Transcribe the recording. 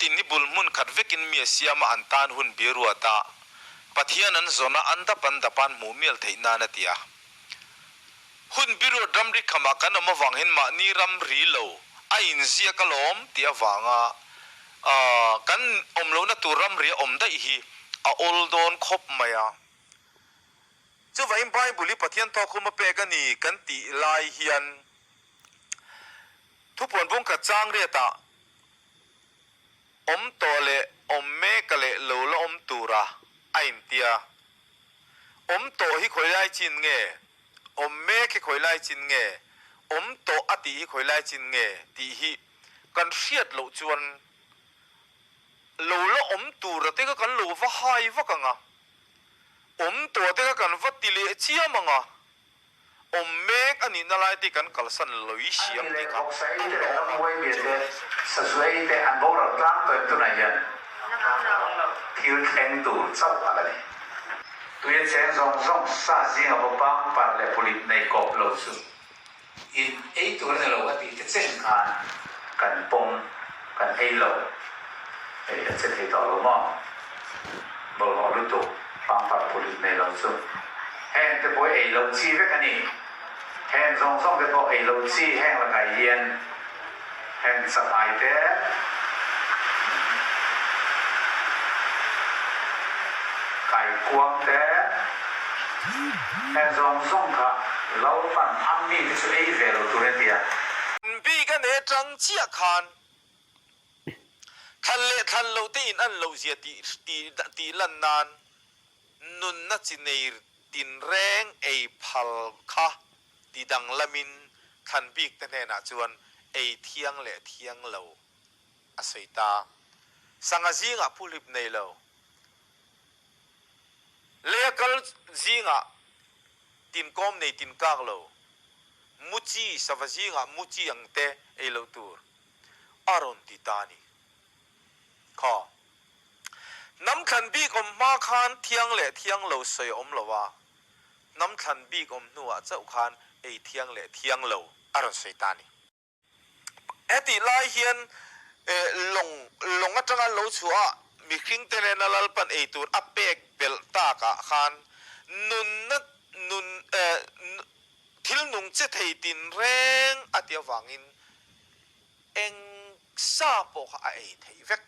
tin hi bul hmun khat vekin mi a siam a, an tan hun bi ruat a, Pathian an zawn a, an dap an dap a, an hmuh mial theih nan a ti a. Hun bi ruat ramri khamah kan awm avang hian mahni ramri lo a inziak alawm tih avanga kan awm lohna tur ramri a awm daih hi a awl dawn khawp mai a. Chuvangin Bible hi Pathian thawkhum a pek a ni kan tih lai hian thupuan bungkhat chang riatah awm tawh leh awm mek leh lo la awm tura a intia. Awm tawh hi khawi lai chin nge? Awm mek hi khawi lai chin nge? Awm tawh a tih hi khawi lai chin nge? tih hi kan hriat loh chuan lo la awm tura te kha kan lo va hai vak ang a. Awm tawh te kha kan va ti leh chiam ang a, awm mek a nihna lai te kan kalsan loi A siam ni tih leh kha vawksa ei a te leh hlawm a. ramhuai bia te, sazu ei te an boral tlang tawh em tunah hian thil thleng tur chauh a la ni. Tuia cheng zawng zawng sa zinga bawpang par leh pulit nei kawp lo chu in ei tur a ni lo a tih te chen khan kan pawm kan ei lo hei a che thei tawh lo maw? Bawlhhlawh lutuk pangpar pulit nei lo chu heng te pawh ei loh chi vek a ni. Heng zawng zawng te pawh ei loh chi heng lakah hian heng chakai te kaikuang te heng zawng zawng kha Lalpan a mi te chu ei ve lo tur a ti a. Bik a ne tang chiah khan thlan leh thlan loh te in an loh zia tih tih lan nan nunna chi nei tinreng ei phal kha ti danglamin thlan bik te hnenah chuan ei thiang leh thiang lo a sawi ta. Sangha zingah phuhlip nei lo. Lei a kal zingah tinkawm nei tinkak lo. Mu chi, sava zingah mu chi ang te ei loh tur a rawn ti ta a ni. Kha. Hnam thlan bik awm hma khan thiang leh thiang lo sawi a awm lo a, hnam thlan bik awm hnuah chauh khan ei thiang leh thiang lo a rawn sawi ta a ni. Hetih lai hian lawng lawng atanga lo chhuah a mihringte nena Lalpan ei tur a pek belh takah khan nunna nun thil nung che thei tinreng a ti avangin eng sa pawh kha a ei theih vek.